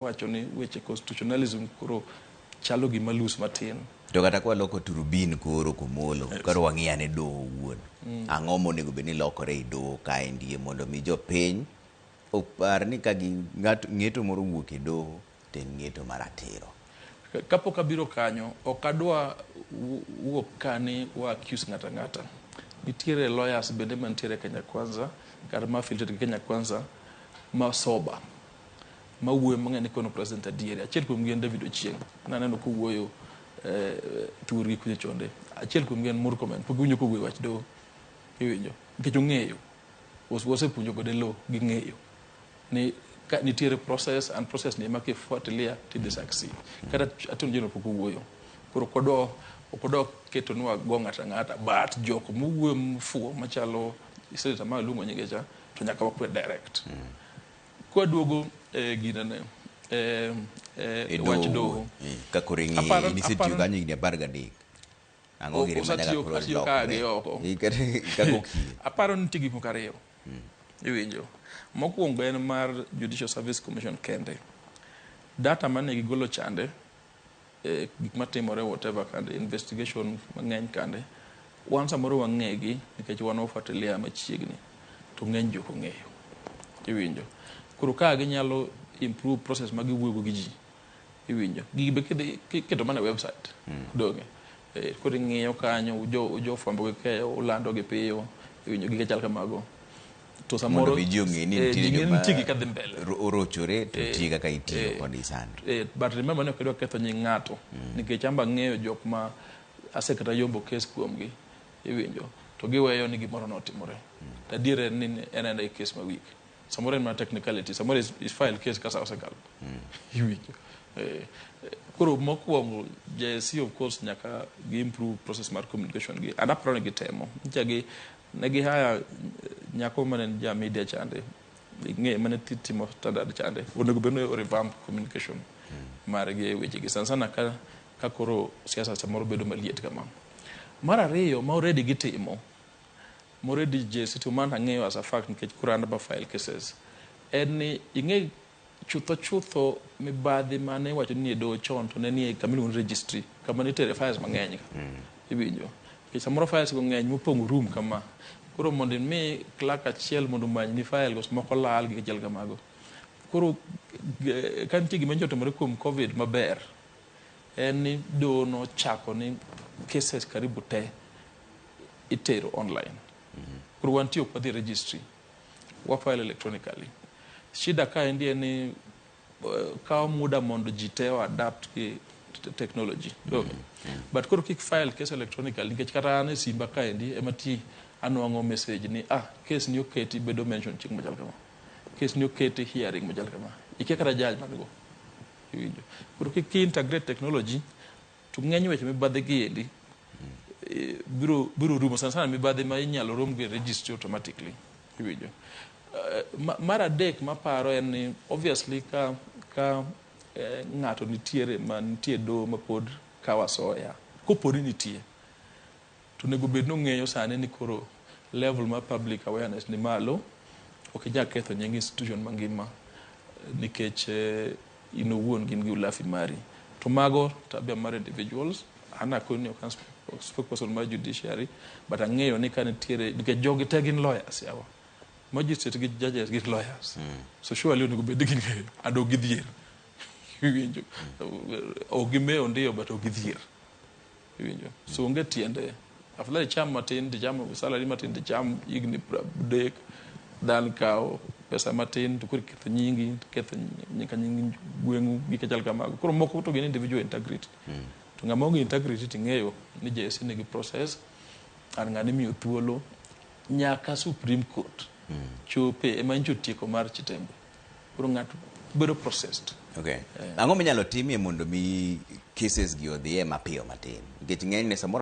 Wacho ni weche constitutionalism koro chalo gima loose matin. To kata kwaloko turubin koro kumolo, koro wang'i ane doho owuon. Ang'o monego bed ni lokore e doho kaendie mondo mi jopiny opar ni ka gi ng'ato ng'eto moro owuok e doho to en ng'eto maratiro. Kapok abiro kanyo, ok adwa wuok ka ni wa accuse ng'ato ang'ata. Nitiere lawyers bende mantiere Kenya Kwanza kata ma affiliated gi Kenya Kwanza ma sober ma wuoyo mang'eny ni kono president adieri. Achiel kuom gi en David Ochieng. Naneno kowuoyo thurgi kucho chonde. Achiel kuom gi en Murkomen. Pok iwinjo kowuoyo wach doho. Iwinjo? Nikech ong'eyo. Wasepuonjo kode law ging'eyo ni ka nitiere process and process ni ema kifuatilia tidhi succeed. Kata Attorney General pok owuoyo. Koro ok odwa keto ni wago ng'ato ang'ata but jok mowuoyo mofuwo machalo senator ma aluongo nyinge cha to nyaka wakwed direct. Kwaduogo e ginene E wach doho. Ka koro ing'iye, in isetiyo kanyo higni 13. Ang'o gire ma nyaka koro Osatiyo ka gi oko. Kaka okil. Aparo ni nitie gik moko ariyo. Iwinjo. Mokwongo en mar Judicial Service Commission kende. Data mane gigolo chande, gik matimore whatever kande, investigation mang'eny kande, wan samoro wang'egi nikech wan wafuatilia machiegni to ng'eny ji ok ong'eyo. Iwinjo. Koro ka ginyalo improve process ma giwuoyo gi ji. Iwinjo. Gigi be kidhi iketo mana e website. Donge. Koro ing'iyo kanyo, jo fwambo gi keyo, ulando gi piyo. Iwinjo gige chal kamago. To samoro mondo mi ji ong'e ni ji nitie ng'e ni joma nitie gik kadhi mbele. Orochore to nitie kaka itiyo kod sand. But remember ni ok idwa ketho nying ng'ato. Nikech amba ang'eyo jok ma asekata yombo kes kuomgi. Iwinjo. To giweyo ni gimoro notimore. To adier en ni en aena e kes ma weak. Samoro en mana technicality. Samoro is file case ka sa osekalo. Iwinjo. Koro mokwongo JSC of course nyaka gi improve process mar communication gi. And aparo ni gitemo. Nyicha gi ne gi hire nyako mane en ja media chande. Ing'e mane timo standard chande. Onego bed ni o revamp communication margi e weche gi. Sana sana ka koro siasa samoro bedo maliet kama. Mar ariyo ma already gitimo, ma already JSC timo, mano ang'eyo as a fact nikech koro an ema file cases, en ni ing'e chutho chutho mibadhi mane iwacho ni e doho chon to ne nie kama iluongo ni registry, kama nitere files mang'eny ka. Iwinjo? Nikech samoro files go ng'eny mopong'o room kama. Koro mondo imi clerk achiel mondo omany ni file go moko lal gi chal kamago. Koro ka nitie gima nyocha otimore kuom COVID maber, en ni doho nochako ni cases karibu te itero online. Koro wantie ok wadhi registry, wa file electronically. Shida kaendi en ni kawo muda mondo ji te o adapt gi technology. But koro kik file case electronically nikech kata an e simba kaendi ema ti anwang'o message ni case ni oketi bedo mention chieng' machal kama. Case ni oketi hearing machal kama. Ikia kata judge man go. Iwinjo. Koro kik integrate technology to ng'eny weche mibadhi gi endi biro rumo sana sana mibadhi ma inyalo rom gi registry automatically. Iwinjo. Mar adek maparo en ni obviously ka ng'ato nitiere ma nitie doho ma pod kawo asoya kopo ni nitie to onego bed ni ong'eyo sani ni koro level mar public awareness ni malo ok inyal ketho nying institution mangima nikech in owuon gin gi ulafi mari to mago tabia mar individuals. An akoni ok an spokesperson mar judiciary but ang'eyo ni ka nitiere nikech jogi te gin lawyers yawa magistrate gi judges gin lawyers so surely onego bed ni ging'eyo and ok gidhier. Iwinjo? Ok gimewo ndiyo but ok gidhier. Iwinjo? So onge tiende afadhali icham matin ticham salary matin ticham higni 30 than kawo pesa matin to koro iketho nyingi iketho nyaka nying gweng'u gik machal kamago. Koro moko to gin individual integrity to ng'ama onge integrity ting'eyo ni JSC nigi process and ng'ani imiyo thuolo nyaka Supreme Court chope ema nyocha otieko mar Chitembe. Koro ng'ato bedo processed. Okay. Ang'o minyalo timie mondo mi cases gi odhiye mapiyo matin? Nikech ng'enyne samoro